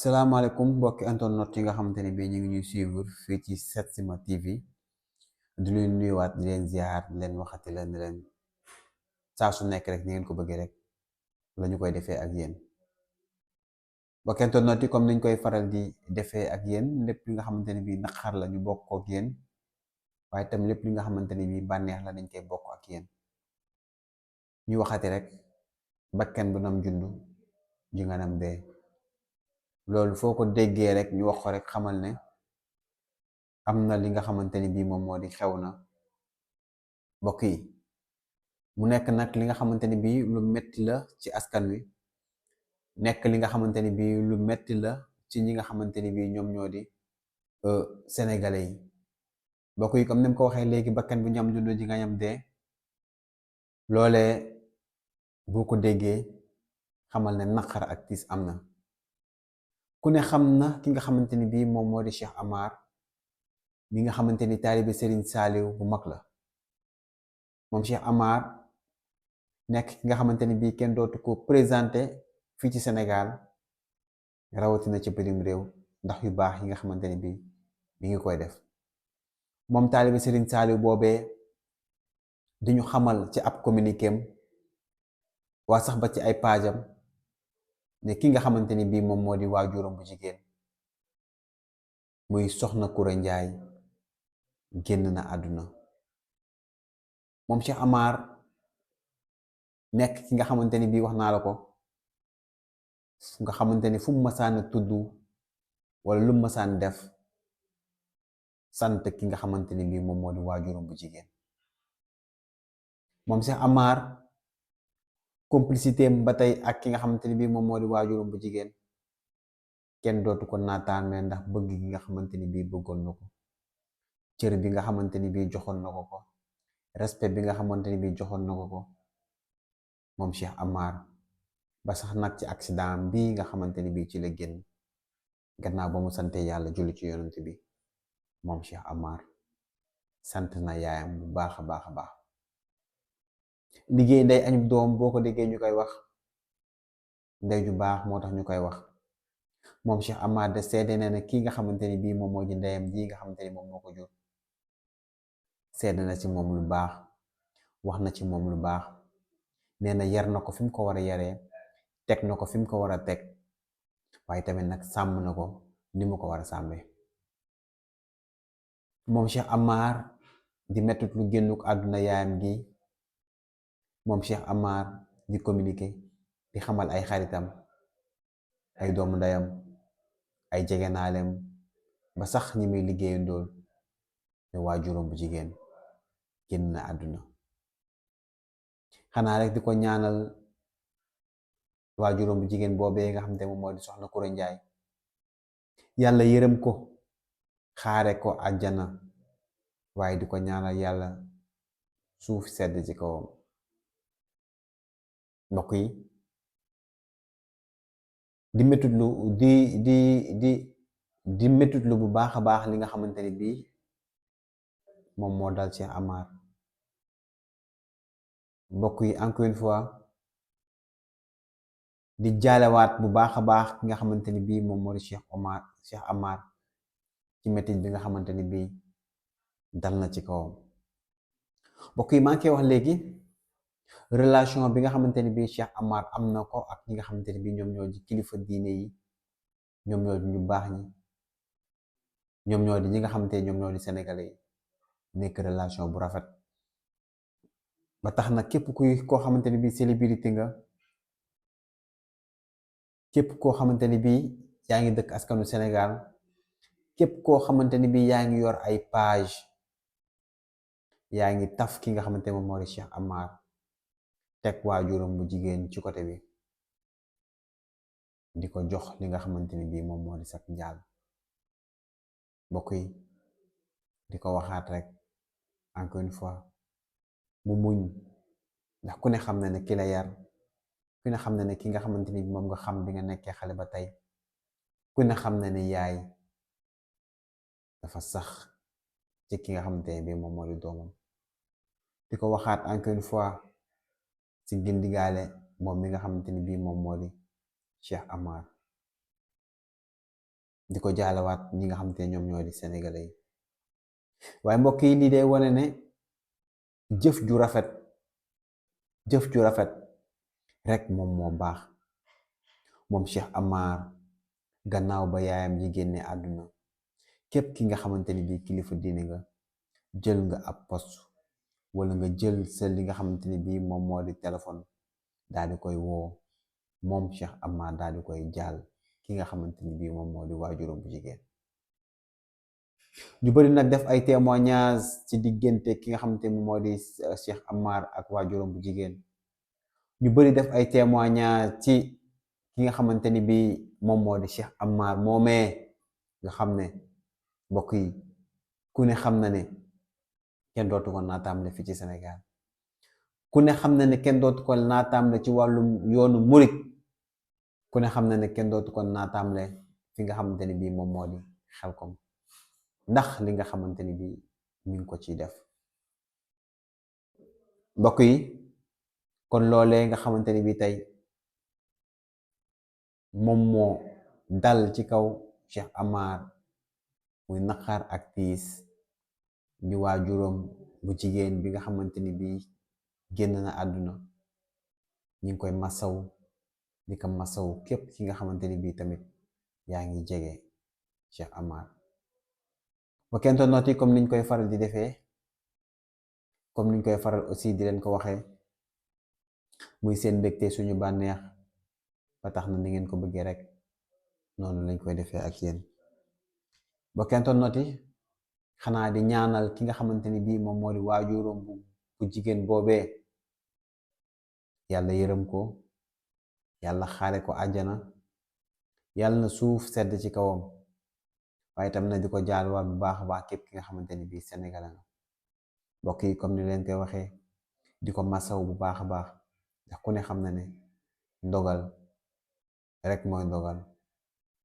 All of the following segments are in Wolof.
salaamaaleykum mbokki internet yi nga xamante ne bii ñu ngi ñuy suivre fii ci Setsima TV di leen nuyuwaat di leen ziar di leen waxati leen di leen saa su nekk rek ni ngeen ko bëggee rek la ñu koy defee ak yéen mbokki internet yi comme niñ koy faral di defee ak yéen lépp li nga xamante ne bii naqar la ñu bokk ak yéen waaye itam lépp li nga xamante ne bii bànneex la dañ koy bokk ak yéen ñu waxati rek bakken bu nam jundu ji nga nam dee. loolu foo ko déggee rek ñu wax ko rek xamal ne am na li nga xamante ni bii moom moo di xew na mbokk yi mu nekk nag li nga xamante ni bii lu metti la ci askan wi nekk li nga xamante ni bii lu metti la ci ñi nga xamante ni bii ñoom ñoo di sénégalais yi mbokk yi comme ni mu ko waxee léegi bakkan bu ñam dund ji nga ñam dee loolee boo ko déggee xamal ne naqar ak tiis am na. ku ne xam na ki nga xamante ni bii moom moo di Cheikh Amar mi nga xamante ni taalibe Serigne Saliou bu mag la moom Cheikh Amar nekk ki nga xamante ni bii kenn dootu ko présenté fii ci Sénégal rawatina ci bitim réew ndax yu baax yi nga xamante ni bii mi ngi koy def moom taalibe Serigne Saliou boobee di ñu xamal ci ab communiquéem waa sax ba ci ay paajam ne ki nga xamante ni bii moom moo di waajuram bu jigéen muy soxna Koura Njaay génn na àdduna moom Cheikh Amar nekk ki nga xamante ni bii wax naa la ko nga xamante ni fu mu masaan a tudd wala lu mu masaan def sant ki nga xamante ni bii moom moo di waajuram bu jigéen moom Cheikh Amar complicité am ba tey ak ki nga xamante ni bii moom moo di waajuram bu jigéen kenn dootu ko naataanee ndax bëgg gi nga xamante ni bii bëggoon na ko cër bi nga xamante ni bii joxoon na ko respect bi nga xamante ni bii joxoon na ko moom Cheikh Amar ba sax nag ci accident bii nga xamante ni bii ci la génn gannaaw ba mu sante yàlla julli ci yonent bi moom Cheikh Amar sant na yaayam bu baax a baax a baax liggéey ndey añub doom boo ko déggee ñu koy wax ndey ju baax moo tax ñu koy wax moom Cheikh Amar de seede na ne kii nga xamante ni bii moom moo di ndeyam ji nga xamante ni moom moo ko jur seede na ci moom lu baax wax na ci moom lu baax nee na yar na ko fi mu ko war a yaree teg na ko fi mu ko war a teg waaye tamit nag sàmm na ko ni mu ko war a sàmmee moom Cheikh Amar di mettut lu génnuk àdduna yaayam gi moom Cheikh Amar di communiquer di xamal ay xaritam ay doomu ndeyam ay jegenaaleem ba sax ñi muy liggéeyandool ne waajuram bu jigéen génn na àdduna xanaa rek di ko ñaanal waajuram bu jigéen boobee nga xam te moom moo di soxna Koura Njaay yàlla yërëm ko xaare ko àjjana waaye di ko ñaanal yàlla suuf sedd ci kawam mbokk yi di mettitlu di mettitlu bu baax a baax li nga xamante ni bii moom moo dal Cheikh Amar mbokk yi encore une fois di jaalewaat bu baax a baax ki nga xamante ni bii moom moo di Cheikh Amar ci mettit bi nga xamante ni bii dal na ci kawam mbokk yi maa ngi koy wax léegi relation bi nga xamante ni bii Cheikh Amar am na ko ak ñi nga xamante ni bii ñoom ñoo di kilifa diine yi ñoom ñoo di ñu baax ñi ñoom ñoo di ñi nga xamante ni ñoom ñoo di sénégalais yi nekk relation bu rafet ba tax na képp koo xamante ni bii célébrité nga képp koo xamante ni bii yaa ngi dëkk askanu Sénégal képp koo xamante ni bii yaa ngi yor ay page yaa ngi taf ki nga xamante ni moom moo di Cheikh Amar teg waajuram bu jigéen ci côté bi di ko jox li nga xamante ni bii moom moo di sax njaal mbokk yi di ko waxaat rek encore une fois mu muñ ndax ku ne xam na ne ki la yar ku ne xam na ne ki nga xamante ni moom nga xam bi nga nekkee xale ba tey ku ne xam na ne yaay dafa sax ci ki nga xamante ne bii moom moo di doomam di ko waxaat encore une fois ci gindigaale moom mi nga xamante ni bii moom moo di Cheikh Amar di ko jaalewaat ñi nga xamante ne ñoom ñoo di sénégalais yi waaye mbokk yi lii day wane ne jëf ju rafet rek moom moo baax. moom Cheikh Amar gannaaw ba yaayam ji génne àdduna képp ki nga xamante ni bii kilifa diine nga jël nga ab poste wala nga jël sa li nga xamante ni bii moom moo di téléphone daal di koy woo moom Cheikh Amar daal di koy jaal ki nga xamante ni bii moom moo di waajuram bu jigéen. ñu bëri nag def ay témoignages ci diggante ki nga xamante ni moo di Cheikh Amar ak waajuram bu jigéen. ñu bëri def ay témoignages ci ki nga xamante ni bii moom moo di Cheikh Amar moomee nga xam ne mbokk yi ku ne xam na ne kenn dootu ko naataamle fii ci Sénégal ku ne xam na ne kenn dootu ko naataamle ci wàllum yoonu murit ku ne xam na ne kenn dootu ko naataamle fi nga xamante ni bii moom moo di Xelcom ndax li nga xamante ni bii mi ngi ko ciy def mbokk yi kon loolee nga xamante ni bii tey moom moo dal ci kaw Cheikh Amar muy naqar ak tiis di waajuram bu jigéen bi nga xamante ni bii génn na àdduna ñi ngi koy masaw di ko masaw képp ki nga xamante ni bii tamit yaa ngi jege Cheikh Amar ba kento nooti comme niñ koy faral di defee comme niñ koy faral aussi di leen ko waxee muy seen mbégte suñu bànneex ba tax na ni ngeen ko bëggee rek noonu lañ koy defee ak yéen ba kento nooti xanaa di ñaanal ki nga xamante ni bii moom moo di waajuram bu jigéen boobee yàlla yërëm ko yàlla xaare ko àjjana yàlla na suuf sedd ci kawam waaye itam na di ko jaalwaat bu baax a baax képp ki nga xamante ni bii Sénégal la mbokk yi comme ni leen koy waxee di ko masaw bu baax a baax ndax ku ne xam na ne ndogal rek mooy ndogal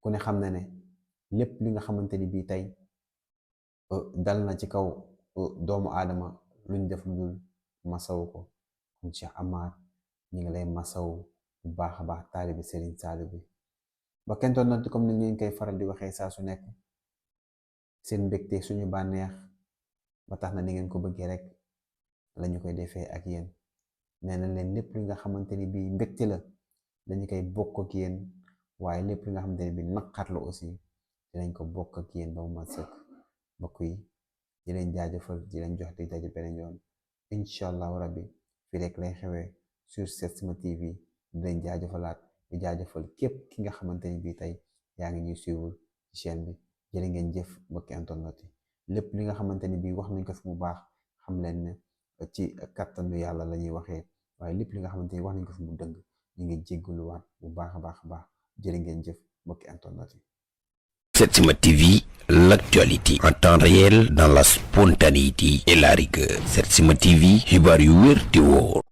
ku ne xam na ne lépp li nga xamante ni bii tey dal na ci kaw doomu aadama luñ def lu dul masaw ko kon Cheikh Amar ñi ngi lay masaw bu baax a baax taalibi Serigne Saliou bi ba kenn doon nati comme ni ngeen koy faral di waxee saa su nekk seen mbégte suñu bànneex ba tax na ni ngeen ko bëggee rek lañu koy defee ak yéen nee na leen lépp li nga xamante ni bii mbégte la dañu koy bokk ak yéen waaye lépp li nga xamante ni bii naqar la aussi dinañ ko bokk ak yéen ba mu mat sëkk mbokk yi di leen jaajëfal di leen jox di daje beneen yoon incha allahu rabbi fii rek lay xewee sur Setsima TV di leen jaajëfalaat di jaajëfal képp ki nga xamante ni bii tey yaa ngi ñuy suivre ci chaîne bi jërë ngeen jëf mbokki internet yi lépp li nga xamante ni bii wax nañ ko fi mu baax xam leen ne ci kattanu yàlla la ñuy waxee waaye lépp li nga xamante ni wax nañ ko fi mu dëng ñu ngi jéggaluwaat bu baax a baax a baax jërë ngeen jëf mbokki internet yi. Setsima TV, l'actualité en temps réel dans la spontanéité et la rigueur. Setsima TV, xibaar yu wér te wóor.